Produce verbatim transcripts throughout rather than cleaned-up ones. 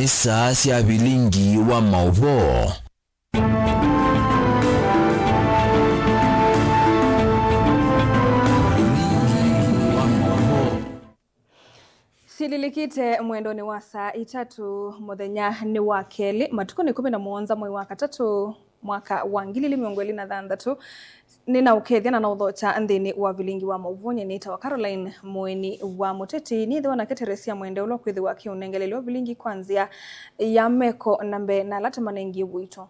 Nĩ saa sya vilingi wa maũvoo. Vilingi wa maũvoo. Sililikite mwendonĩ wa saa itatũ mũthenya nĩ wa kelĩ, matukũ nĩ ĩkũmi na mũonza mwei wa katatũ, mwaka wa ngili ili mĩongo ĩlĩ na thanthatũ. Nĩnaũkethya na naũthokya nthĩnĩ wa vilingi wa maũvoo. Nyie nĩtawa Caroline Mũeni wa Mũteti. Nĩthĩwa nake Teresia Mwende ũla kwĩthĩwa akĩũnengelelya vilingi kwa nzĩa ya meko na mbee na ala tũmanengie ũito.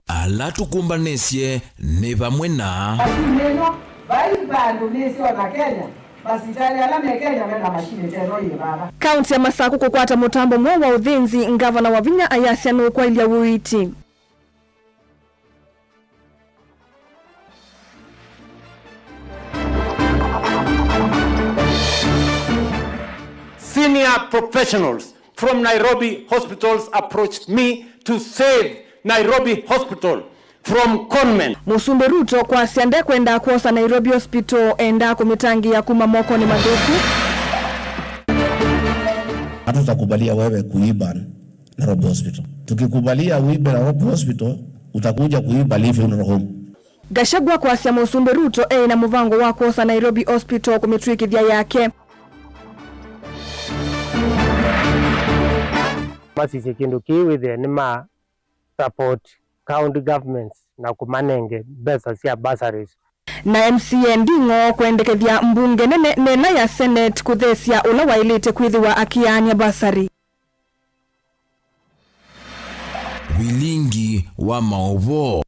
Ala tũkũmbanĩsye nĩ vamwe na. Mashini ĩno, vai vandũ nĩsĩ ona Kenya, masivitalĩ ala me Kenya mena mashini ta ĩno yĩ vava. Kaunti ya Masakũ kũkwata mũtambo mweũ wa ũthĩnzi, ngavana Wavinya ayasya nũkwaĩlya ũiiti. Senior professionals from Nairobi hospitals approached me to save Nairobi Hospital from conmen. Mũsumbĩ Ruto kwasya ndekwenda kwosa Nairobi Hospital, endaa kũmĩtangĩĩa kuma mokonĩ mathũku. Hatutakubalia wewe kuiba Nairobi Hospital. Tukikubalia uibe Nairobi Hospital, utakuja kuiba Lee Funeral Home. Gachagua kwasya Mũsumbĩ Ruto eĩ na mũvango wa kwosa Nairobi Hospital kũmĩtw'ĩkĩthya yake. Masisye kĩndũ kĩĩ wĩthĩe nĩma support county governments na kũmanenge mbesa sya bursaries. Na M C A Nding'o kwendekethya mbunge nene nena ya Senate kũthesya ũla waĩlĩte kwĩthĩwa akĩaany'a basari. Vilingi wa maũvoo.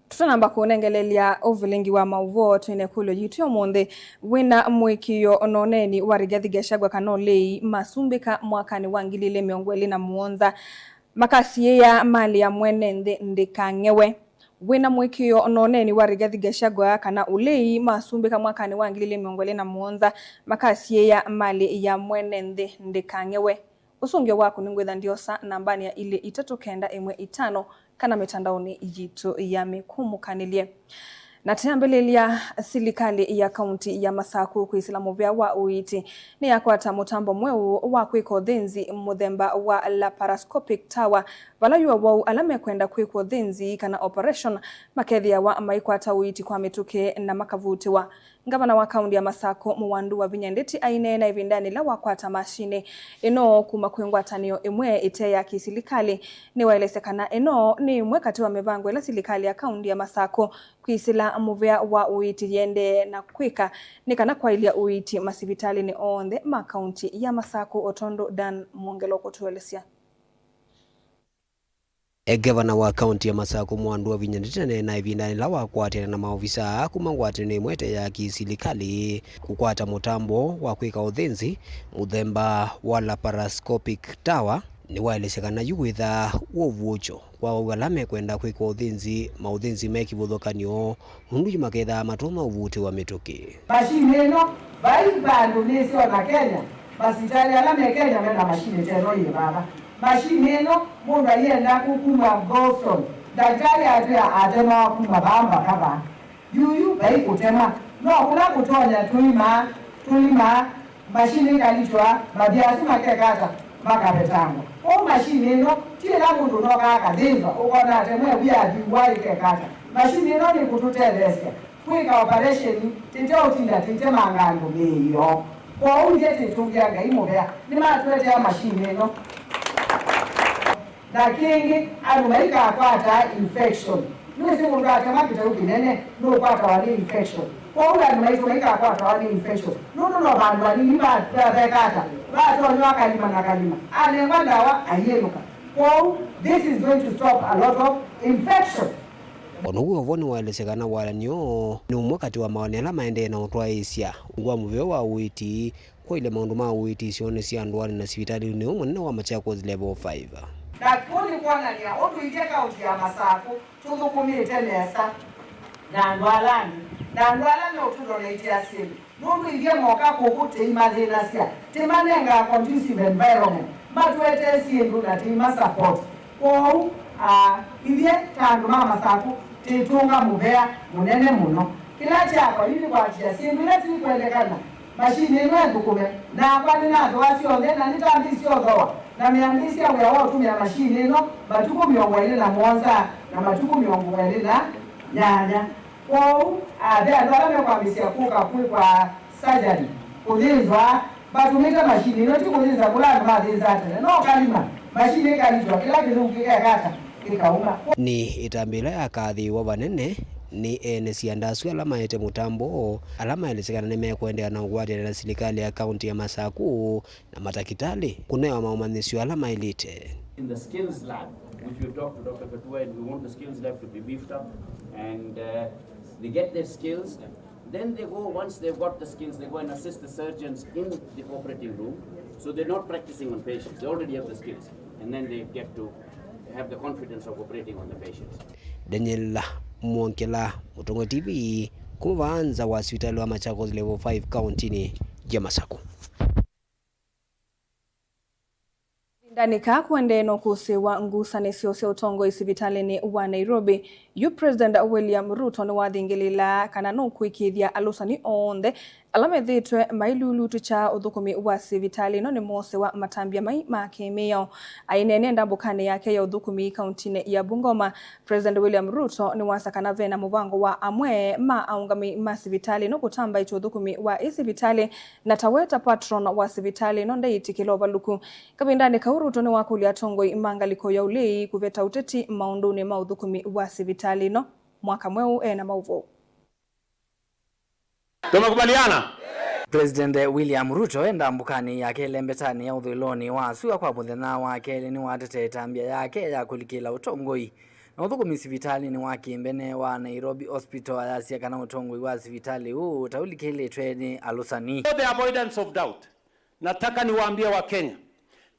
Tũtanamba kũnengelelya ũvilingi wa maũvoo, twĩna ĩkũlyo yitũ ya ũmũnthĩ. Wĩna mũĩkĩĩo na ũneeni wa Rigathi Gachagua kana ũlei masumbĩka mwakanĩ wa ngili ili mĩongo ĩlĩ na mũonza makasiĩĩa malĩ ya mwene nthĩ ndĩkang'ewe? Wĩna mũĩkĩĩo na ũneeni wa Rigathi Gachagua kana ũlei masumbĩka mwakanĩ wa ngili ili mĩongo ĩlĩ na mũonza makasiĩĩa malĩ ya mwene nthĩ ndĩkang'ewe? Ũsũngĩo waku nĩngwĩtha ndyosa nambanĩ ya ilĩ itatũ kenda ĩmwe itano kana mĩtandaonĩ yitũ ya mĩkũmũkanĩlye. Na tũyambĩlĩlya, silikalĩ ya kaunti ya Masakũ kwĩsĩla mũvĩa wa ũiiti nĩyakwata mũtambo mweũ wa kwĩka ũthĩnzi mũthemba wa laparoscopic tower, vala yu awau ala mekwenda kwĩkwa ũthĩnzi kana operation makethĩawa maikwata ũiiti kwa mĩtũkĩ na makavutĩwa. Ngavana wa kaunti ya Masakũ, Mũwandu Wavinya Ndeti, aineena ĩvindanĩ yĩla wakwata mashinĩ ĩno kuma kwĩ ngwatanĩo ĩmwe ĩte ya kĩsilikalĩ, nĩwaelesya kana ĩno nĩ ĩmwe katĩ wa mĩvango ĩla silikalĩ ya kaunti ya Masakũ kwĩsĩla mũvĩa wa ũiiti yĩendee na kwĩka nĩ kana kwaĩlya ũiiti masivitalĩnĩ onthe ma kaunti ya Masakũ, o tondũ Dan Mwongela ũkũtũelesya. Ngavana wa kaunti ya Masakũ, Mũwandu Wavinya Ndeti, aneena ĩvindanĩ yĩla wakwatĩana na maovisaa kuma ngwatanĩo ĩmwe ĩte ya kĩsilikalĩ kũkwata mũtambo wa kwĩka ũthĩnzi mũthemba wa laparoscopic tower, nĩwaelesya kana yu wĩthaa wĩ ũvuũkyo kwa awau ala mekwenda kwĩkwa ũthĩnzi, maũthĩnzi me kĩvathũkany'o, nũndũ yu makethaa matonya ũvutĩwa mĩtũkĩ. Mashini ĩno, vai vandũ nĩsĩ ona Kenya, masivitalĩ ala me Kenya mena mashini ta ĩno yĩ vava. Mashini ĩno, mũndũ aienda kũkumw'a gallstone, ndakĩtalĩ atwĩa atemawa kuma vaa mpaka vaa. Yuyu vai kũtemwa, no kũla kũtonya tũimaa, tũimaa, mashini ĩkalitw'a, mathĩ asu makeka ata? Makavetangwa. Kwoou mashini ĩno, ti ĩla mũndũ ũnokaa akathĩnzwa, ũkona atemwe wia athiwa ĩkeka ata? Mashini ĩno nĩkũtũtetheesya kwĩka operation tĩteũtinda tĩitemanga andũ mĩĩ yoo. Kwoou ithyĩ twĩtũngĩa Ngai mũvea, nĩmatũetea mashini ĩno. Na kĩngĩ, andũ maikakwata infection. Nĩwĩsĩ mũndũ atema kĩteu kĩnene nũkwatawa nĩ infection. Kwoou andũ maitũ maikakwatawa nĩ infection nũndũ no vandũ vanini va-, va-, veka ata, vatonywa kalima na kalima, anengwa ndawa, aiĩnũka. Kwoou, this is going to stop a lot of infection. O na ũu, ũvoo nĩwaelesya kana walan'yo nĩ ũmwe katĩ wa mawoni ala maendee na ũtwaĩĩsya ungu wa mũvĩa wa ũiiti, kwaĩlya maũndũ ma ũiiti isionĩ sya ndũanĩ na sivitalĩnĩ ũũ mũnene wa Machakos Level five. Na kũu nĩ kwonany'a ũndũ ithyĩ kaunti ya Masakũ tũthũkũmĩte nesa na andũ ala angĩ, na andũ ala meũtũthonetie asyai. Nũndũ ithyĩ moka kũkũ tĩimathĩnasya, tĩmanengaa conducive environment, matũetee syĩndũ na tĩima support. Kwoou, ah, ithyĩ ta andũ ma Masakũ, tĩtũnga mũvea mũnene mũno. Kĩla kyakwa yu nĩ kũatĩĩa syĩndũ ila sikwendekana masinĩ ĩno ĩthũkũme. Nakwa nĩnathooa syonthe, na nĩtambĩĩsye ũthooa na mĩambĩĩsya wĩa wa ũtũmĩa masinĩ ĩno matukũ mĩongo ĩlĩ na mũonza na matukũ mĩongo ĩlĩ na nyanya. Kwoou, a, ve andũ ala mekwambĩĩsya kũka kwĩkwa surgery, kũthĩnzwa, vatũmĩte masinĩ ĩno, ti kũthĩnza kũla andũ mathĩnzaa tene, no kalima, masinĩ ĩkalitwa, kĩla kĩthũku kĩkekata, kĩkauma. Nĩ ĩtambya ĩla yakaathĩĩwa vanene nĩ ene sianda asu ala maete mũtambo, ala maelesya kana nĩmekũendeea na ũkwatĩana na silikalĩ ya kaunti ya Masaku na matakĩtalĩ kũnewa maũmanyĩsyo ala maĩlĩte. In the skills lab, which we've talked to Doctor Katua, and we want the skills lab to be beefed up, and, uh, they get their skills, then they go, once they've got the skills, they go and assist the surgeons in the operating room, so they're not practicing on patients, they already have the skills, and then they get to have the confidence of operating on the patients. Daniel Mwongela, Mũtongoi T V, kuma vaa nza wa sivitalĩ wa Machakos Level five kauntinĩ ya Masaku. Ĩvindanĩ kaa kũendee na ũkũsĩ wa ngusanĩsyo sya ũtongoi sivitalĩnĩ wa Nairobi, yu President William Ruto nĩwathingĩlĩĩla kana nũkwĩkĩĩthya alũsani onthe ala methĩĩtwe mailulutĩkya ũthũkũmi wa sivitalĩ ĩno nĩmosewa matambya mai ma kĩmĩao. Aineena ndambũkanĩ yake ya ũthũkũmi kauntinĩ ya Bungoma, President William Ruto nĩwasya kana ve na mũvango wa amwe ma aũngamĩi ma sivitalĩ ĩno kũtambaĩtya ũthũkũmi wa ĩ sivitalĩ, na tawe ta patron wa sivitalĩ ĩno ndeyĩtĩkĩla ũvalũku. Kavindanĩ kau, Ruto nĩwakũlya atongoi ma ngalĩko ya ũlei kũveta ũteti maũndũnĩ ma ũthũkũmi wa sivitalĩ ĩno. Mwaka mweũ ena maũvoo. Tumekubaliana? President William Ruto e ndambũkanĩ yake ĩlembetanĩ ya ũthũĩlonĩ wa sua kwa mũthenya wa kelĩ nĩwatetee ĩtambya yake ya kũlikĩla ũtongoi na ũthũkũmi sivitalĩnĩ wa kĩmbene wa Nairobi Hospital, ayasya kana ũtongoi wa sivitalĩ ũũ ta ũlikĩlĩtwe nĩ alũsani. For the avoidance of doubt, nataka niwaambie wa Kenya,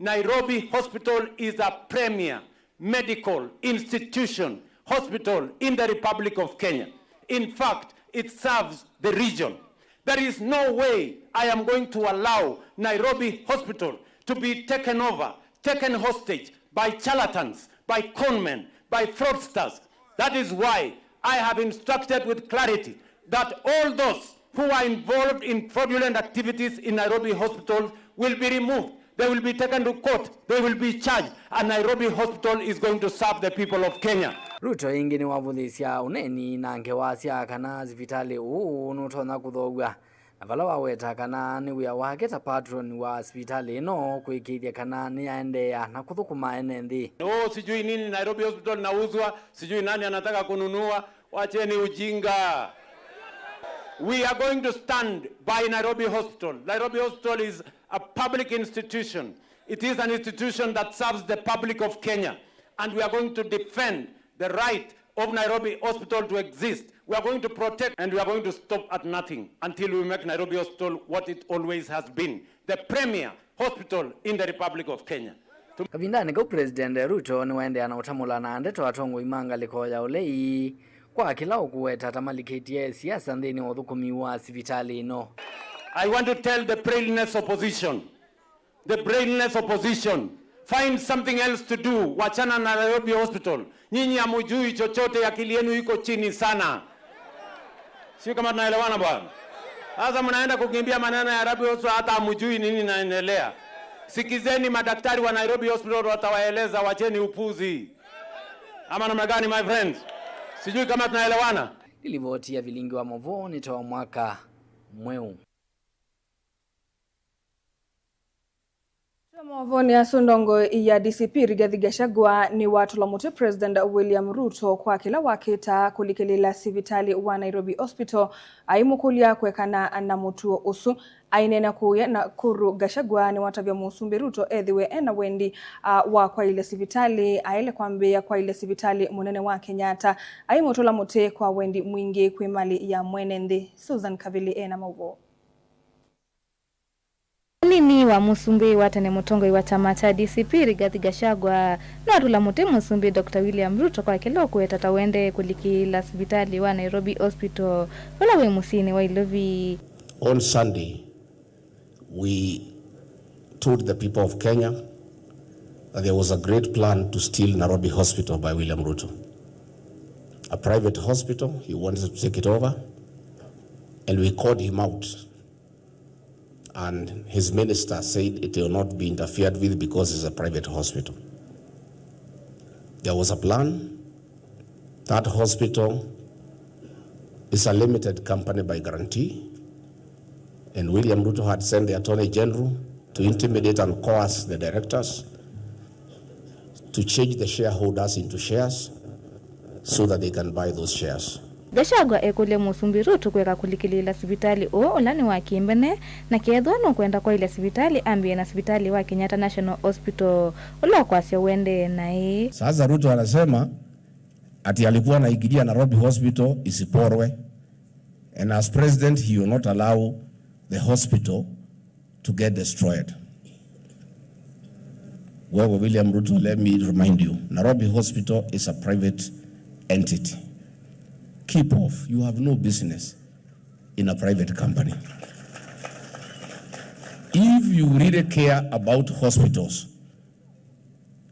Nairobi Hospital is a premier medical institution, hospital in the Republic of Kenya. In fact, it serves the region. There is no way I am going to allow Nairobi Hospital to be taken over, taken hostage by charlatans, by conmen, by fraudsters. That is why I have instructed with clarity that all those who are involved in fraudulent activities in Nairobi Hospital will be removed. They will be taken to court. They will be charged. And Nairobi Hospital is going to serve the people of Kenya. Ruto ĩngĩ nĩwavũthĩsya ũneeni na ngewa sya kana sivitalĩ ũũ nũtonya kũthoow'a, na vala waweta kana nĩ wĩa wake ta patron wa sivitalĩ ĩno kũĩkĩĩthya kana nĩyaendeea na kũthũkũma ene nthĩ. Oh, sijui nini Nairobi Hospital inauzwa, sijui nani anataka kununua. Wacheni ujinga. We are going to stand by Nairobi Hospital. Nairobi Hospital is a public institution. It is an institution that serves the public of Kenya. And we are going to defend the right of Nairobi Hospital to exist. We are going to protect and we are going to stop at nothing until we make Nairobi Hospital what it always has been, the premier hospital in the Republic of Kenya. Kavindanĩ kau, President Ruto nĩwaendeea na ũtamũla na ndeto atongoi ma ngalĩko ya ũlei kwa kĩla ũkũweta ta malikĩtye siasa nthĩnĩ wa ũthũkũmi wa sivitalĩ ĩno. I want to tell the brainless opposition, the brainless opposition, find something else to do. Wachana na Nairobi Hospital. Nyinyi hamujui chochote, akili yenu iko chini sana. Sio kama tunaelewana bwana? Sasa mnaenda kukimbia maneno ya Nairobi Hospital, hata hamujui nini inaendelea. Sikizeni madaktari wa Nairobi Hospital watawaeleza, wacheni upuzi. Ama namna gani, my friends? Sijui kama tunaelewana. Nĩ livoti ya vilingi wa mũvoo nĩ ta wa mwaka mweũ. Twa maũvoonĩ asu, ndongoi ya D C P Rigathi Gachagua nĩwatũla mũtĩ President William Ruto kwa kĩla wakĩta kũlikĩlĩĩla sivitalĩ wa Nairobi Hospital, aimũkũlya kwekana na mũtuo ũsu. Aineena kũya Nakuru, Gachagua nĩwatavya Mũsumbĩ Ruto ethĩwe ena wendi, a, wa kwaĩlya sivitalĩ, aĩle kwambĩĩa kwaĩlya sivitalĩ mũnene wa Kenyatta. Aimũtũla mũtĩ kwa wendi mwingĩ kwĩ mali ya mwene nthĩ. Susan Kavili ena maũvoo. Mũnini wa mũsumbĩ wa tene, mũtongoi wa kyama kya D C P Rigathi Gachagua, nĩwatũla mũtĩ mũsumbĩ Doctor William Ruto kwa kĩla ũkũweta ta ũendee kũlikĩĩla sivitalĩ wa Nairobi Hospital, ũla wĩ mũsyĩnĩ wa Ilovi. On Sunday, we told the people of Kenya that there was a great plan to steal Nairobi Hospital by William Ruto. A private hospital, he wanted to take it over. And we called him out. And his minister said it will not be interfered with because it's a private hospital. There was a plan. That hospital is a limited company by guarantee. And William Ruto had sent the Attorney General to intimidate and coerce the directors to change the shareholders into shares so that they can buy those shares. Gachagua ekũlya Mũsumbĩ Ruto kũeka kũlikĩlĩĩla sivitalĩ ũũ ũla nĩ wa kĩmbene, na kethĩwa nũkwenda kwaĩlya sivitalĩ ambĩĩe na sivitalĩ wa Kenyatta National Hospital ũla ũkwasya ũendee naĩ. Sasa Ruto anasema ati alikuwa anaikilia Nairobi Hospital isiporwe, and as president he will not allow the hospital to get destroyed. Wewe William Ruto, let me remind you, Nairobi Hospital is a private entity. Keep off. You have no business in a private company. If you really care about hospitals,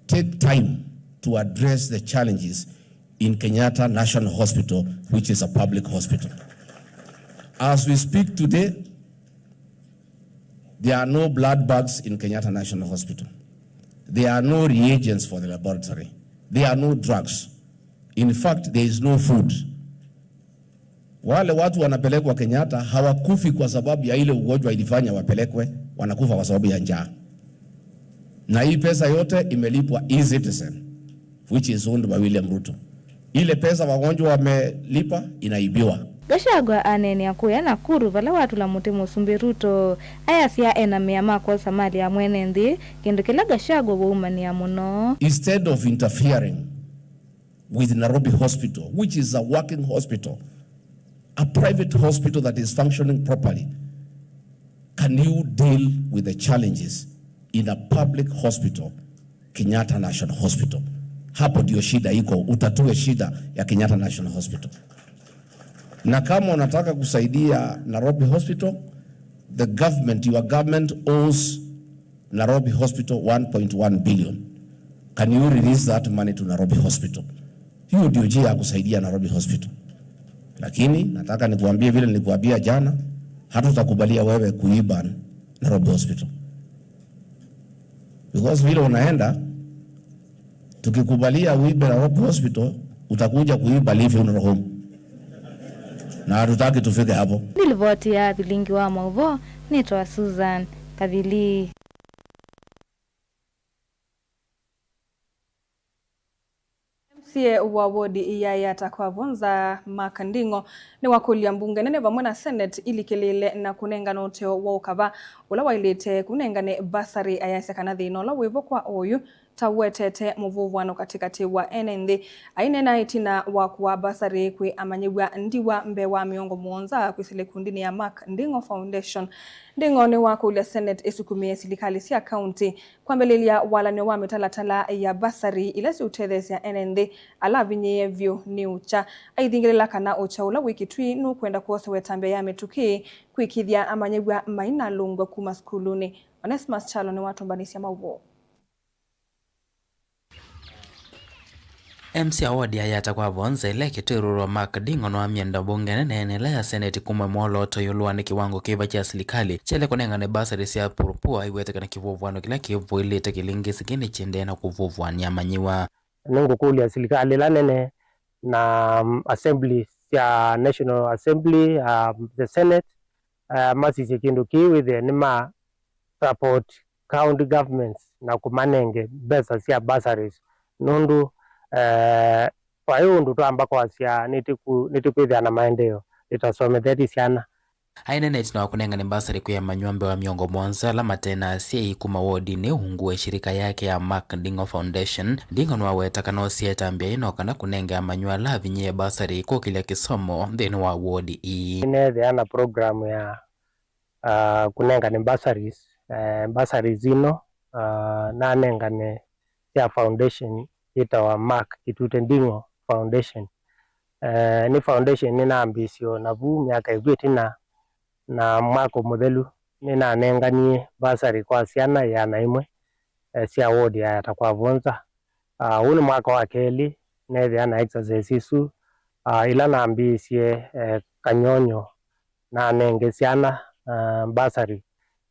take time to address the challenges in Kenyatta National Hospital, which is a public hospital. As we speak today, there are no blood bags in Kenyatta National Hospital. There are no reagents for the laboratory. There are no drugs. In fact, there is no food. Wale watu wanapelekwa Kenyatta hawakufi kwa sababu ya ile ugonjwa ilifanya wapelekwe, wanakufa kwa sababu ya njaa. Na hii pesa yote imelipwa e-Citizen, which is owned by William Ruto. Ile pesa wagonjwa wamelipa inaibiwa. Gachagua aneenea kũya Nakuru vala watũla mũtĩ Mũsumbĩ Ruto, ayasya ena mea ma kwosa mali ya mwene nthĩ, kĩndũ kĩla Gachagua waumanĩa mũno. Instead of interfering with Nairobi Hospital, which is a working hospital, a private hospital that is functioning properly, can you deal with the challenges in a public hospital, Kenyatta National Hospital? Hapo ndio shida iko, utatue shida ya Kenyatta National Hospital. Na kama unataka kusaidia Nairobi Hospital, the government, your government owes Nairobi Hospital one point one billion. Can you release that money to Nairobi Hospital? Hiyo ndio njia ya kusaidia Nairobi Hospital. Lakini nataka nikuambie vile nilikuambia jana, hatutakubalia wewe kuiba Nairobi Hospital. Because vile unaenda, tukikubalia uibe Nairobi Hospital, utakuja kuiba Lee Funeral Home. Na hatutaki tufike hapo. Nĩ livoti ya vilingi wa maũvoo, nĩtwa Susan Kathili. M C A wa wodi ya Yatta Kwavonza, Mark Nding'o, nĩwakũlya mbunge nene vamwe na Senate ilikĩlĩĩle na kũnengana ũteo wa ũkava ũla waĩlĩte kũnengane bursary, ayasya kana thĩna ũla wĩvo kwa oyu ta ũetete mũvũvũano katĩkatĩ wa ene nthĩ. Aineena ĩtina wa kũaa bursary kwĩ amanyĩw'a ndiwa mbee wa mĩongo mũonza kwĩsĩla ĩkundinĩ ya Mark Nding'o Foundation, Nding'o nĩwakũlya Senate ĩsukumĩe silikalĩ sya kaunti kwambĩlĩlya walan'yo wa mĩtalatala ya bursary ila siũtetheesya ene nthĩ ala avinyĩĩe vyũ nĩ ũkya, aithingĩlĩla kana ũkya ũla wĩ Kitui nũkwenda kwosewa ĩtambya ya mĩtũkĩ kwĩkĩthya amanyĩw'a mainalũngw'a kuma sukulunĩ. Onesmus Kyalo nĩwatũmbanĩsya maũvoo. M C A wa wodi ya Yatta Kwavonza, ĩla ĩkĩtw'ĩrũlwa Mark Nding'o, nĩwamyenda mbunge nene ĩla ya Senate kuma mwolooto ĩũlũ wa nĩ kĩwango kĩva kya silikalĩ kyaĩle kũnengane bursary sya purupua, aiweteka na kĩvũvũano kĩla kĩvũĩlĩte kĩlingĩsĩ kĩĩ nĩkĩendee na kũvũvũanĩa amanyĩw'a. Nĩngũkũlya silikalĩ ĩla nene na, um, assembly sya National Assembly, um, the Senate, uh, masisye kĩndũ kĩĩ, wĩthĩe nĩma support county governments na kũmanenge mbesa sya bursaries, nũndũ, eh, vai ũndũ twamba kwasya nĩtũkwĩthĩa na maendeeo, nĩtasomethetye syana. Aineena ĩtina wa kũnengane mbasarĩ kwĩ amanyĩw'a mbee wa mĩongo mũonza ala mate na asyai kuma wodinĩ ungu wa ĩshirika yake ya Mark Nding'o Foundation. Nding'o nĩwaweta kana osie ĩtambya yĩĩ no kana kũnenge amanyĩw'a ala avinyĩĩe mbasarĩ kũkĩlya kĩsomo nthĩnĩ wa wodi ii. Nĩneethĩa na program ya, ah, kũnengane bursaries, eh, bursaries ino, ah, nanengane sya foundation yĩtawa Mark Kitute Nding'o Foundation. Eh, nĩ foundation nĩnambĩĩsye o navu myaka ĩvu ĩtina, na mwaka mũthelu nĩnanenganie bursary kwa syana ĩana ĩmwe, eh, sya ward ya Yatta Kwavonza. Ah, ũũ nĩ mwaka wa kelĩ neethĩa na exercise ĩsu, ah, ĩla nambĩĩsye, eh, Kanyonyo na anenge syana, ah, bursary,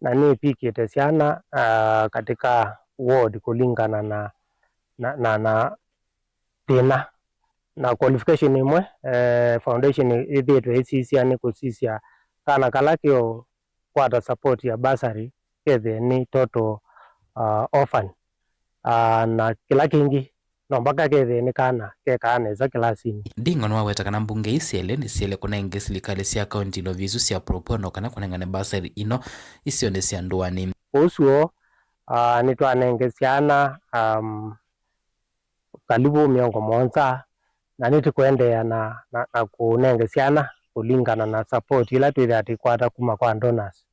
na nĩvikĩte syana, ah, katika ward kũlingana na, na, na, na thĩna. Na qualification ĩmwe, eh, foundation ĩthĩĩtwe ĩsisya nĩ kũsisya kana kala kĩũkwata support ya bursary kethĩe nĩ total, ah, orphan. Ah, na kĩla kĩngĩ, no mpaka kethĩe nĩ kana kekaa nesa kĩlasinĩ. Nding'o nĩwaweta kana mbunge ii syelĩ nĩsyaĩle kũnenge silikalĩ sya kaunti ilovi isu sya Proponno kana kũnengane bursary ino isionĩ sya ndũanĩ. Ũsu, ah, nĩtwanenge syana, um, kalivu mĩongo mũonza, na nĩtũkũendeea na, na, na kũnenge syana kũlingana na support ĩla twĩthĩa tũikwata kuma kwa donors.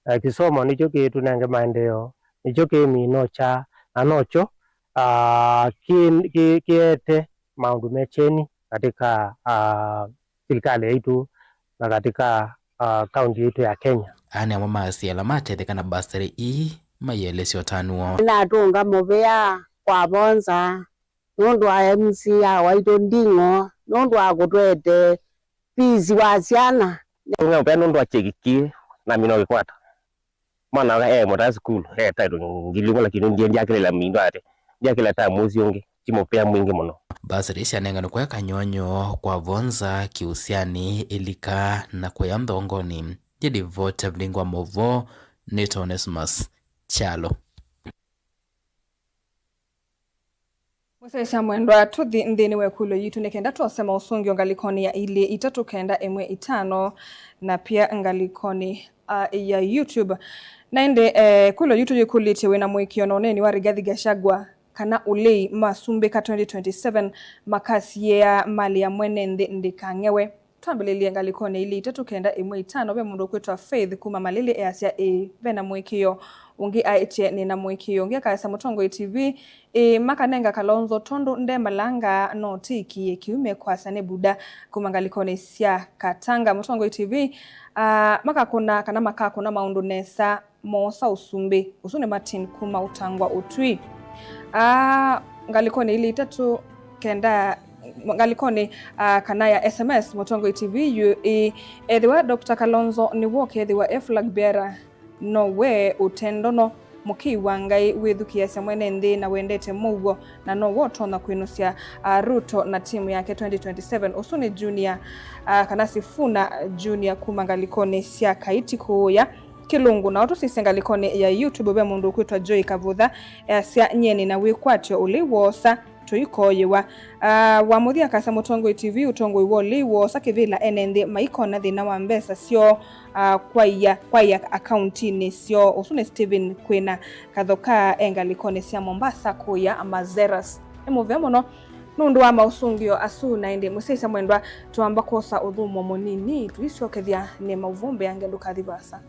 Eh, kĩsomo nĩkyo kĩtũnenge maendeeo, nĩkyo kĩmino kya, na nokyo, ah, kĩ-, kĩ-, kĩete maũndũ me kyeni katika, ah, silikalĩ yaitũ na katika, ah, kaunti yaitũ ya Kenya. Aa nĩ amwe ma asyai ala matetheka na bursary ii maielesya ũtanu woo. Nĩnatũnga mũvea kwa Vonza nũndũ wa M C A waitũ Nding'o, nũndũ wa kũtũete fees wa syana. Tũnge mũvea nũndũ wa kyeki kĩĩ namina ũkĩkwata. Mwana waka e mũtaa sukulu, e title ngili ĩmwe, lakini ndie ndiakĩlĩla mindo ate. Ndiakĩlĩla tamu ũsu ũngĩ, ti mũvea mwingĩ mũno. Bursary syanenganwe kũya Kanyonyo kwa Vonza kĩũsyanĩ ĩlika na kũya nthongonĩ. Yĩ Devote Mlingwa Movo, nĩ Onesmus Kyalo. Mũsyaĩĩsya mwendwa, tũthi nthĩnĩ wa ĩkũlyo yitũ nĩ kenda twose maũsũngĩo ngalĩkonĩ ya ilĩ itatũ kenda ĩmwe itano na pia ngalĩkonĩ, ah, ya YouTube. Na ĩndĩ, eh, ĩkũlyo yitũ yĩkũlĩtye, wĩna mũĩkĩĩo na ũneeni wa Rigathi Gachagua kana ũlei masumbĩka twenty twenty-seven makasiĩĩa malĩ ya mwene nthĩ ndĩkang'ewe? Twambĩlĩlye ngalĩkonĩ ilĩ itatũ kenda ĩmwe itano, ve mũndũ ũkwĩtwa Faith kuma Malili easya, ĩĩ, ve na mũĩkĩĩo. Ũngĩ aĩtye, nĩ na mũĩkĩĩo. Ũngĩ akasya, Mũtongoi T V, ĩĩ, makanenga Kalonzo tondũ nde malanga, no tĩkĩĩe kĩu mekwasya nĩ Buddha. Kuma ngalĩkonĩ sya Katanga, Mũtongoi T V, ah, makakũna kana makakũna maũndũ nesa moosa ũsumbĩ. Ũsu nĩ Martin kuma Ũtangwa Ũtwi. Ah, ngalĩkonĩ ilĩ itatũ kenda, ngalĩkonĩ, ah, kana ya S M S, Mũtongoi T V, yu ĩ, ethĩwa Doctor Kalonzo nĩwe ũkethĩwa e flag bearer, no we ũte ndono, mũkĩi wa Ngai, wĩthukĩĩasya mwene nthĩ na wendete mũuo, na no we ũtonya kwĩnũsya, ah, Ruto na timu yake twenty twenty-seven. Ũsu nĩ Junior, ah, kana Sifuna Junior kuma ngalĩkonĩ sya Kaiti kũũya Kĩlungu. Nao tũsisye ngalĩkonĩ ya YouTube, ve mũndũ ũkwĩtwa Joy Kavutha easya, nyie nĩ na wĩkwatyo ũlei woosa tũikooyĩwa. Ah, wa mũthya akasya, Mũtongoi T V, ũtongoi wa ũlei woosa kĩvĩla ene nthĩ maikona thĩna wa mbesa syoo, ah, kwaia, kwaia akauntinĩ syoo. Ũsu nĩ Stephen Kwĩna Kathoka e ngalĩkonĩ sya Mombasa kũya Mazeras. Nĩ mũvea mũno nũndũ wa maũsũngĩo asu, na ĩndĩ mũsyaĩĩsya mwendwa, twamba kwosa ũthũmũo mũnini, tũisyokethya nĩ maũvoo mbeange, ndũkathi vaasa.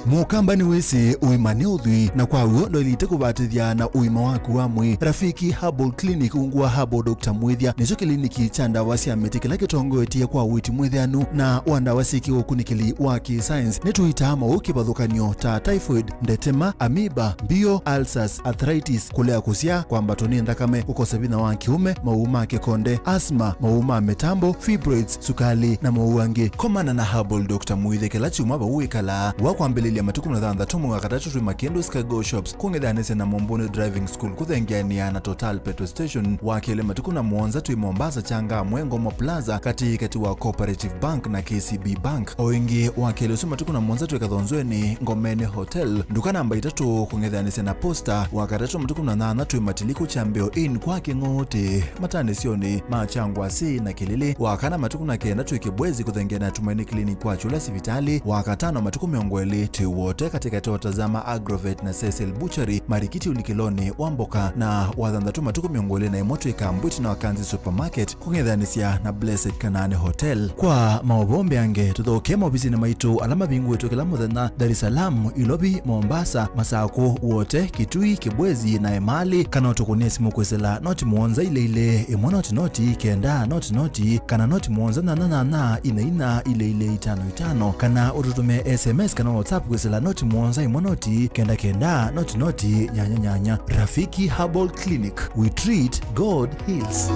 Mũkamba nĩwĩsĩ ũima nĩ ũthwii, na kwa w'o ndwaĩlĩte kũvatĩthya na ũima waku wa mwĩĩ. Rafiki Herbal Clinic ungu wa Herbal Doctor Mwĩthya nĩkyo kĩliniki kya ndawa sya mĩtĩ kĩla kĩtongoetye kwa ũiiti mwĩthĩanu na wa ndawa syĩ kĩũkunĩkĩli wa kĩ-science. Nĩtũitaa maũũ kĩvathũkany'o ta typhoid, ndetema, amoeba, mbio, ulcers, arthritis, kũlea kũsyaa, kwambatwa nĩ nthakame, kũkosa vinya wa kĩũme, maũũ ma kĩkonde, asthma, maũũ ma mĩtambo, fibroids, sukalĩ, na maũũ angĩ. Komana na Herbal Doctor Mwĩthya kĩla kyumwa vau wĩkalaa. Wa kwambĩlĩlya matukũ na thanthatũ mwei wa katatũ twĩ Makĩndũ Sky Go Shops, kũng'ethanĩsya na Mombuni Driving School, kũthengeanĩa na Total Petrol Station. Wa kelĩ matukũ na mũonza twĩ Mombasa, Changamwe, Ngomo Plaza, katĩ katĩ wa Cooperative Bank na K C B Bank. O ĩngĩ, wa kelĩ ũsu matukũ na mũonza twĩ Kathonzweni, Ngomeni Hotel, nduka namba itatũ, kũng'ethanĩsya na Posta. Wa katatũ matukũ na nyanya twĩ Matiliku Kyambĩo Inn kwa Kĩng'ũũtĩ, matanĩsyonĩ ma Kyangwasi na Kĩlili. Wa kana matukũ na kenda twĩ Kibwezi kũthengeana na Tumaini Clinic kwa Kyũla sivitalĩ. Wa katano matukũ mĩongo ĩlĩ twĩ Wote katĩkatĩ wa Tazama Agrovet na Cecil Butchery, Marikiti ũlikĩlonĩ wa Mboka. Na wa thanthatũ matukũ mĩongo ĩlĩ na ĩmwe twĩ Kambwiti na Wakanzi Supermarket, kũng'ethanĩsya na Blessed Kanaani Hotel. Kwa maũvoo mbeange, tũthokee maovisinĩ maitũ ala mavingũĩtwe kĩla mũthenya, Dar es Salaam, Ilovi, Mombasa, Masakũ, Wote, Kitui, Kibwezi na Emali, kana ũtũkũnĩe simũ kwĩsĩla noti mũonza ilĩ ilĩ, ĩmwe noti noti, kenda noti noti, kana noti mũonza nyanya nyanya, ina ina, ilĩ ilĩ, itano itano, kana ũtũtũmĩe S M S kana WhatsApp Sila noti mũonza ĩmwe noti kenda kenda noti noti nyanya nyanya. Rafiki Herbal Clinic, we treat, God heals.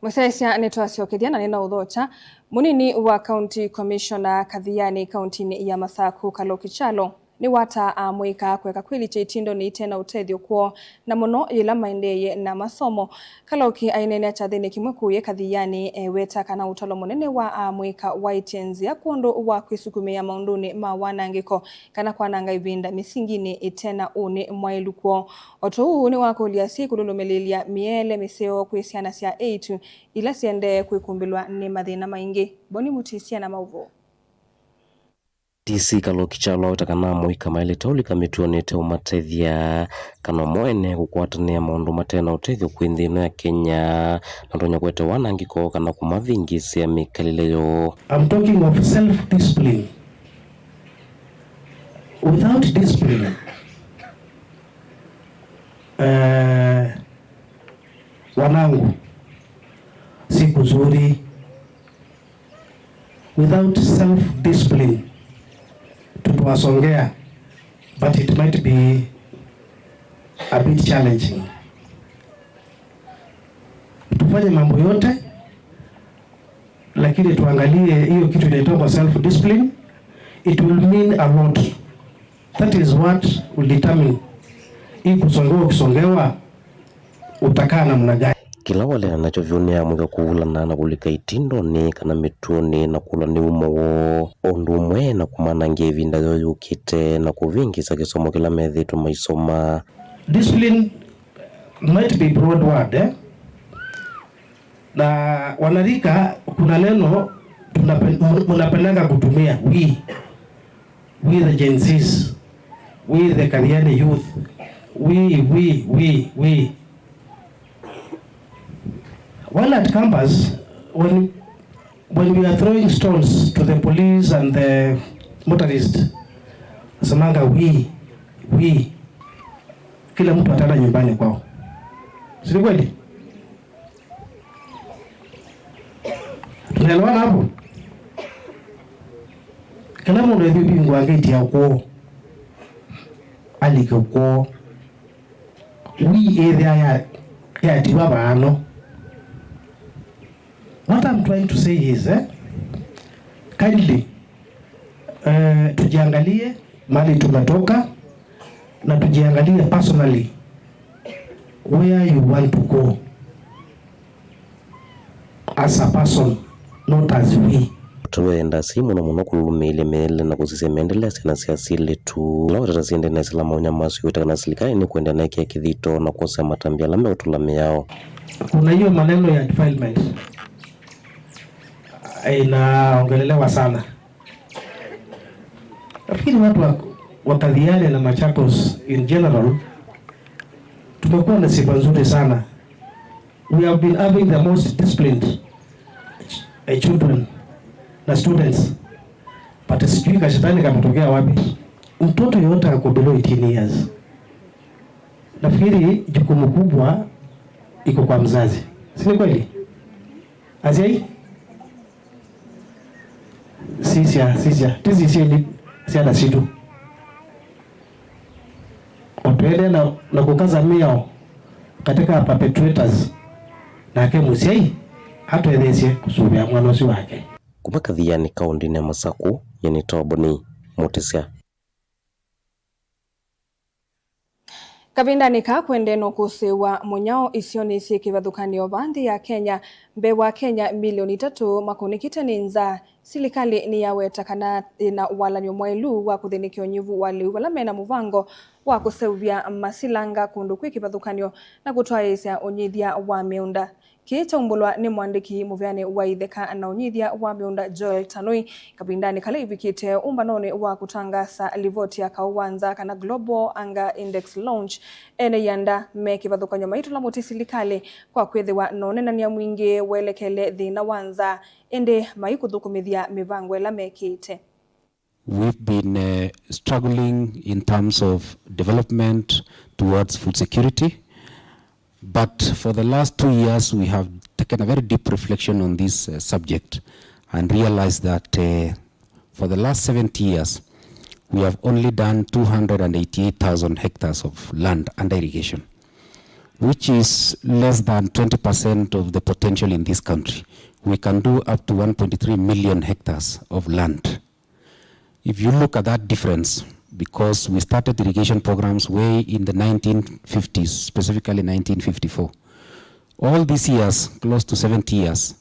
Mũsyaĩĩsya nĩtwasyokethya na nĩnaũthokya. Mũnini wa County Commissioner Kathiani kauntinĩ ya Masaku, Kaloki Kyalo, nĩwataa amũika kũeka kwĩlikya itindoonĩ ite na ũtethyo kwoo, na mũno yĩla maendeeye na masomo. Kaloki aineenea kyathĩnĩ kĩmwe kũũye Kathiani eweta kana ũtalo mũnene wa amũika waĩtye nzĩa kwondũ wa kwĩsukumĩĩa maũndũnĩ ma wanangĩko kana kwananga ĩvinda mĩsinginĩ ĩte na ũnĩ mwaĩlu kwoo. O ta ũu nĩwakũlya asyai kũlũlũmĩlĩlya mĩeele mĩseo kwĩ syana sya eĩtu ila siendee kwĩkumbĩlwa nĩ mathĩna maingĩ. Boni Mutisya na maũvoo. D C Kaloki Kyalo aweta kana amũika maĩlĩte ũlika mĩtuonĩ ĩte ũmatethya kana o mo ene kũkwatanĩa maũndũ mate na ũtethyo kwĩ nthĩ ĩno ya Kenya, na matonya kũete wanangĩko kana kũmavĩngĩĩsya mĩkalĩle yoo. I'm talking of self-discipline. Without discipline, eh, wanangu, siku nzuri. Without self-discipline, tutawasongea, but it might be a bit challenging. Tufanye mambo yote, lakini tuangalie hiyo kitu inaitwa self-discipline. It will mean a lot. That is what will determine hii kusongewa, ukisongewa utakaa namna gani. Kĩla waleana nakyo vyũ nĩ amũika kũvulana na kũlika itindoonĩ kana mĩtuonĩ na kũlwa nĩ umo woo, o ũndũ ũmwe na kũmanangĩa ĩvinda yoo yũkĩte na kũvĩngĩĩsya kĩsomo kĩla methĩĩtwe maisoma. Discipline might be broad word, eh? Na wanarika, kuna neno tunape-, mnapendaga kutumia, we. We the Gen Zs, we the Kathiani youth, we, we, we, we. While at campus, when, when we are throwing stones to the police and the motorist, nasemanga we, we. Kila mtu ataenda nyumbani kwao. Si ni kweli? Tunaelewana hapo? Kĩla mũndũ ethĩ ũvingũa ngĩti ya ũkũũ, alike ũkũũ. We ĩthĩa ya, yatiwa vaano. What I'm trying to say is, eh, kindly, eh, tujiangalie mahali tumetoka na tujiangalie personally where you want to go as a person, not as we. Tũenda asyai mũno mũno kũlũlũmĩĩlya mĩele na kũsisya mĩendele ya syana sya asyĩlĩtu. Ala watata syende na sila maũnya masyo wĩta kana silikalĩ nĩkwenda na ĩkĩa kĩthito na kwosa matambya ala meũtũla mĩao. Kuna hiyo maneno ya defilement inaongelelewa sana. Nafikiri watu wa, wa Kathiani na Machakos in general, tumekuwa na sifa nzuri sana. We have been having the most disciplined ch-, eh, children na students. But sijui kashetani kametokea wapi. Mtoto yoyote ako below eighteen years, nafikiri jukumu kubwa iko kwa mzazi. Si ni kweli? Asyai? Sisya, sisya. Tĩsisye nĩ syana sitũ. O tũendee na, na kũkaza mĩao katĩ ka perpetrators, nake mũsyai atwetheesye kũsũvĩa mwana ũsu wake. Kuma Kathiani, kaũndĩnĩ ya Masakũ, nyie nĩ Toboni Mũtĩsya. Kavindanĩ kaa kwendee no kũsĩĩwa mũnyao isionĩ syĩ kĩvathũkany'o vaa nthĩ ya Kenya. Mbee wa Akenya milioni itatũ makũnĩkĩte nĩ nzaa, silikalĩ nĩyaweta kana yĩna walany'o mwaĩlu wa kũthĩnĩkĩa ũnyivu wa lĩu vala mena mũvango wa kũseũvya masilanga kũndũ kwĩ kĩvathũkany'o na kũtwaĩĩsya ũnyithya wa mĩũnda. Kĩĩ kyaumbũlwa nĩ mũandĩki mũvĩanĩ wa itheka na ũnyithya wa mĩũnda Joel Tanui kavindanĩ kala ĩvikĩte ũmbanonĩ wa kũtangaasa livoti ya kaũ wa nza kana Global Hunger Index launch. Ene ianda me kĩvathũkany'o maitũla mũtĩ silikalĩ kwa kwĩthĩwa na ũnenany'a mwingĩ welekele thĩna wa nza, ĩndĩ maikũthũkũmĩthya mĩvango ĩla mekĩĩte. We've been uh, struggling in terms of development towards food security, but for the last two years we have taken a very deep reflection on this uh, subject and realized that uh, for the last seventy years we have only done two hundred eighty-eight thousand hectares of land under irrigation, which is less than twenty percent of the potential in this country. We can do up to one point three million hectares of land. If you look at that difference, because we started irrigation programs way in the nineteen fifties, specifically nineteen fifty-four, all these years, close to seventy years,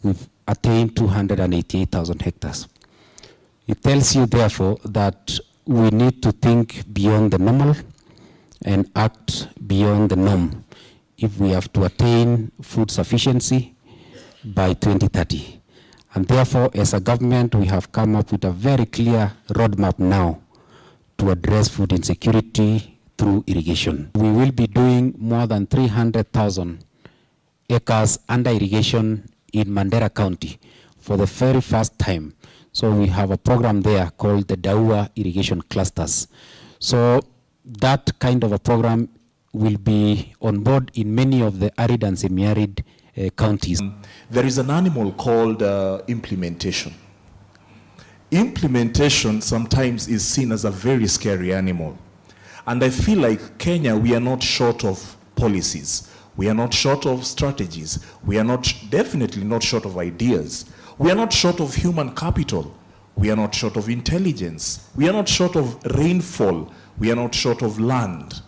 we've attained two hundred eighty-eight thousand hectares. It tells you, therefore, that we need to think beyond the normal and act beyond the norm if we have to attain food sufficiency by twenty thirty. And therefore, as a government, we have come up with a very clear roadmap now to address food insecurity through irrigation. We will be doing more than three hundred thousand acres under irrigation in Mandera County for the very first time. So we have a program there called the Daua Irrigation Clusters. So that kind of a program will be on board in many of the arid and semi-arid uh, counties. There is an animal called uh, implementation. Implementation sometimes is seen as a very scary animal. And I feel like Kenya, we are not short of policies. We are not short of strategies. We are not, definitely not short of ideas. We are not short of human capital. We are not short of intelligence. We are not short of rainfall. We are not short of land.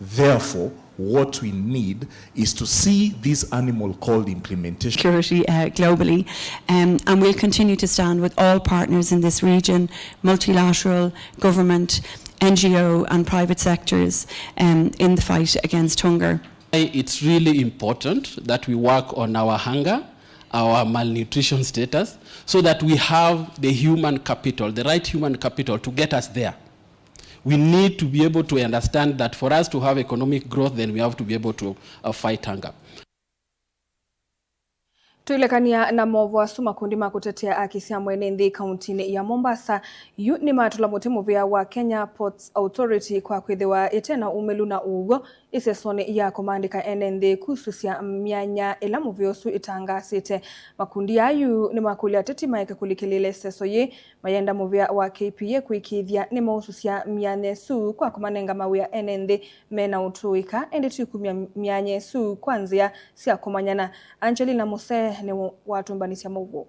Therefore, what we need is to see this animal called implementation. Security uh, globally, um, and we'll continue to stand with all partners in this region, multilateral, government, N G O and private sectors, um, in the fight against hunger. It's really important that we work on our hunger, our malnutrition status, so that we have the human capital, the right human capital to get us there. We need to be able to understand that for us to have economic growth, then we have to be able to uh, fight hunger. Twĩlekania na maũvoo asu, makundi ma kũtetea aki sya mwene nthĩ kauntinĩ ya Mombasa yu nĩmatũla mũtĩ mũvĩa wa Kenya Ports Authority kwa kwĩthĩwa ĩte na umĩlu na ũw'o ĩsesonĩ ya kũmandĩka ene nthĩ kusũsya myanya ĩla mũvĩa ũsu ĩtangaasĩte. Makundi aa yu nĩmakũlya ateti maeke kũlikĩlĩĩla ĩseso yĩĩ, mayenda mũvĩa wa K P A kũĩkĩĩthya nĩmausũsya myanya ĩsu kwa kũmanenga mawĩa ene nthĩ me na ũtũĩka, ĩndĩ ti kumya myanya ĩsu kwa nzĩa sya kũmanyana. Angelina Musee nĩwe watũmbanĩsya maũvoo.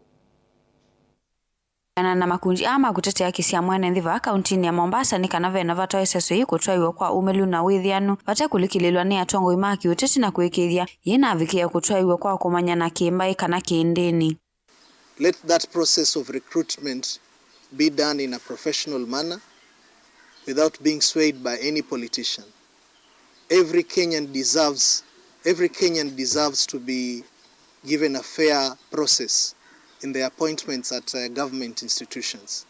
Kũlingana na makundi aa ma kũtetea aki sya mwene nthĩ vaa kauntinĩ ya Mombasa, nĩ kana ve na vata wa ĩseso yĩĩ kũtwaĩw'a kwa umĩlu na wĩthĩanu vate kũlikĩlĩĩlwa nĩ atongoi ma kĩũteti na kũĩkĩĩthya yĩnavikĩĩa kũtwaĩw'a kwa kũmanyana kĩ-mbaĩ kana kĩ-ndĩni. Let that process of recruitment be done in a professional manner without being swayed by any politician. Every Kenyan deserves, every Kenyan deserves to be given a fair process in the appointments at uh, government institutions.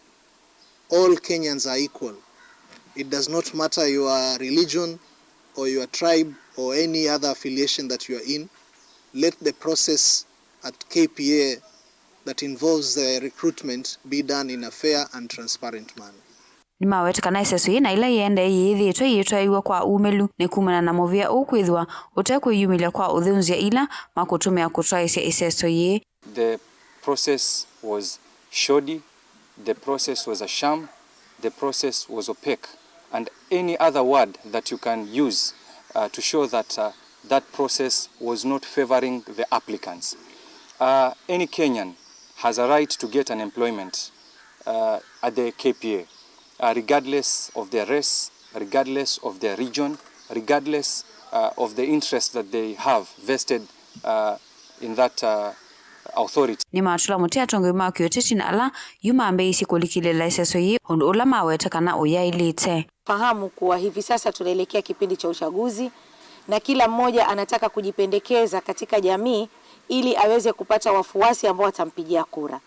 All Kenyans are equal. It does not matter your religion or your tribe or any other affiliation that you are in. Let the process at K P A that involves the recruitment be done in a fair and transparent manner. Nĩmaweta kana ĩseso yĩĩ na ĩla yĩendee yĩĩthĩĩtwe yĩtwaĩw'a kwa umĩlu nĩ kumana na mũvĩa ũũ kwĩthĩwa ũte kwĩyumĩlya kwa ũthĩnzya ila makũtũmĩa kũtwaĩĩsya ĩseso yĩĩ. The process was shoddy, the process was a sham, the process was opaque, and any other word that you can use uh, to show that uh, that process was not favoring the applicants. Uh, any Kenyan has a right to get an employment uh, at the K P A, uh, regardless of their race, regardless of their region, regardless uh, of the interest that they have vested uh, in that uh, authority. Nĩmatũla mũtĩ atongoi ma kĩũteti na ala yu mambĩĩisye kũlikĩlĩĩla ĩseso yĩĩ, ũndũ ũla maweta kana ũyaĩlĩte. Fahamu kuwa hivi sasa tunaelekea kipindi cha uchaguzi na kila mmoja anataka kujipendekeza katika jamii ili aweze kupata wafuasi ambao watampigia kura.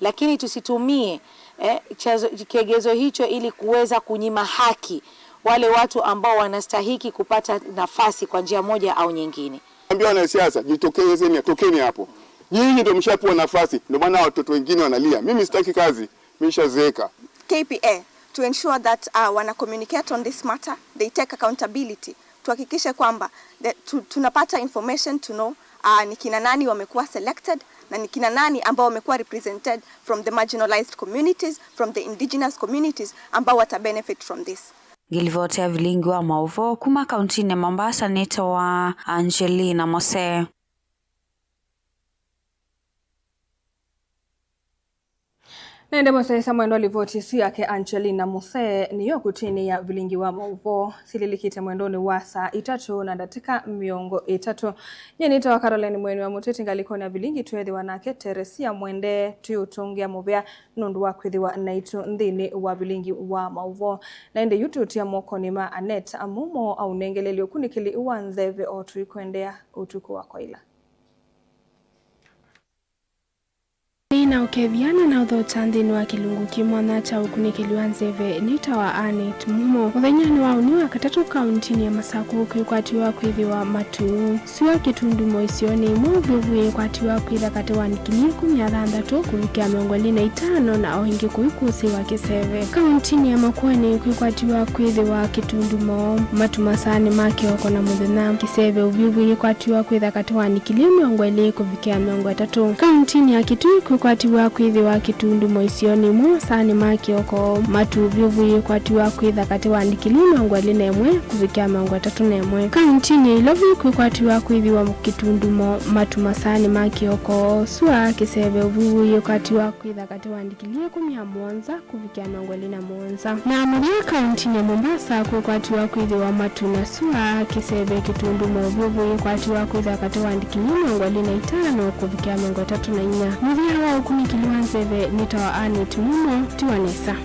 Lakini tusitumie eh, chazo, kigezo hicho ili kuweza kunyima haki wale watu ambao wanastahiki kupata nafasi kwa njia moja au nyingine. Ambia wanasiasa, jitokezeni, tokeni hapo. Nyinyi ndio mshapewa nafasi, ndio maana watoto wengine wanalia. Mimi sitaki kazi, mimi nishazeeka. K P A to ensure that uh, wana communicate on this matter, they take accountability, tuhakikishe kwamba the, tu, tunapata information to know uh, ni kina nani wamekuwa selected na ni kina nani ambao wamekuwa represented from the marginalized communities, from the indigenous communities ambao wata benefit from this. Ngilivoti ya vilingi wa maũvoo kuma kauntinĩ ya Mombasa nĩtawa Angelina Mose. Na ĩndĩ mũsyaĩĩsya mwendwa, livoti ĩsu yake Angelina Muse nĩyo ĩkũtĩnĩĩa vilingi wa maũvoo. Sililikĩte mwendonĩ wa saa itatũ na ndatĩka mĩongo ĩtatũ. Nyie nĩtawa Caroline Mweni wa Mũteti, ngalĩkonĩ ya vilingi tweethĩwa nake Teresia Mwende, twĩũtũngĩa mũvea nũndũ wa kwĩthĩwa naitũ nthĩnĩ wa vilingi wa maũvoo. Na ĩndĩ yu tũtia mokonĩ ma Anet Amumo aũnengelelye ũkunĩkĩli wa nzeve o tũikwendea ũtukũ wa kwaĩla. Nĩ na ũkethya na na ũthokya nthĩnĩ wa kĩlungu kĩ mwanya kya ũkunĩkĩli wa nzeve nĩtawa Annet Mumo. Mũthenyanĩ wa ũnĩ wa katatũ kauntinĩ ya Masakũ kwĩkwatiwa kwĩthĩwa matu, sua, kĩtundumo isionĩ imwe, ũvyũvu yĩkwatiwa kwĩtha katĩ wa ndikilii ĩkũmi na thanthatũ kũvikĩa mĩongo ĩlĩ na itano, na o ĩngĩ kũikũsĩĩwa kĩseve. Kauntinĩ ya Makueni kwĩkwatiwa kwĩthĩwa kĩtundumo, matu masaanĩ ma kĩoko na mũthenya. Kĩseve, ũvyũvu yĩkwatiwa kwĩtha katĩ wa ndikilii mĩongo ĩlĩ kũvikĩa mĩongo ĩtatũ. Kauntinĩ ya Kitui kwĩkwatiwa kwĩthĩwa kĩtundumo isionĩ imwe masaanĩ ma kĩoko, matu, ũvyũvu yĩkwatiwa kwĩtha katĩ wa ndikilii mĩongo ĩlĩ na ĩmwe kũvikĩa mĩongo ĩtatũ na ĩmwe. Kauntinĩ ya Ilovi kwĩkwatiwa kwĩthĩwa kĩtundumo, matu masaanĩ ma kĩoko, sua, kĩseve, ũvyũvu yĩkwatiwa kwĩtha katĩ wa ndikilii ĩkũmi na mũonza kũvikĩa mĩongo ĩlĩ na mũonza. Na mũthya kauntinĩ ya Mombasa kwĩkwatiwa kwĩthĩwa matu na sua, kĩseve, kĩtundumo, ũvyũvu yĩkwatiwa kwĩthĩwa katĩ wa ndikilii mĩongo ĩlĩ na itano kũvikĩa mĩongo ĩtatũ na inya. Mũthya wa ũkunĩkĩli wa nzeve nĩtawa Annet Mumo, tiwa nesa.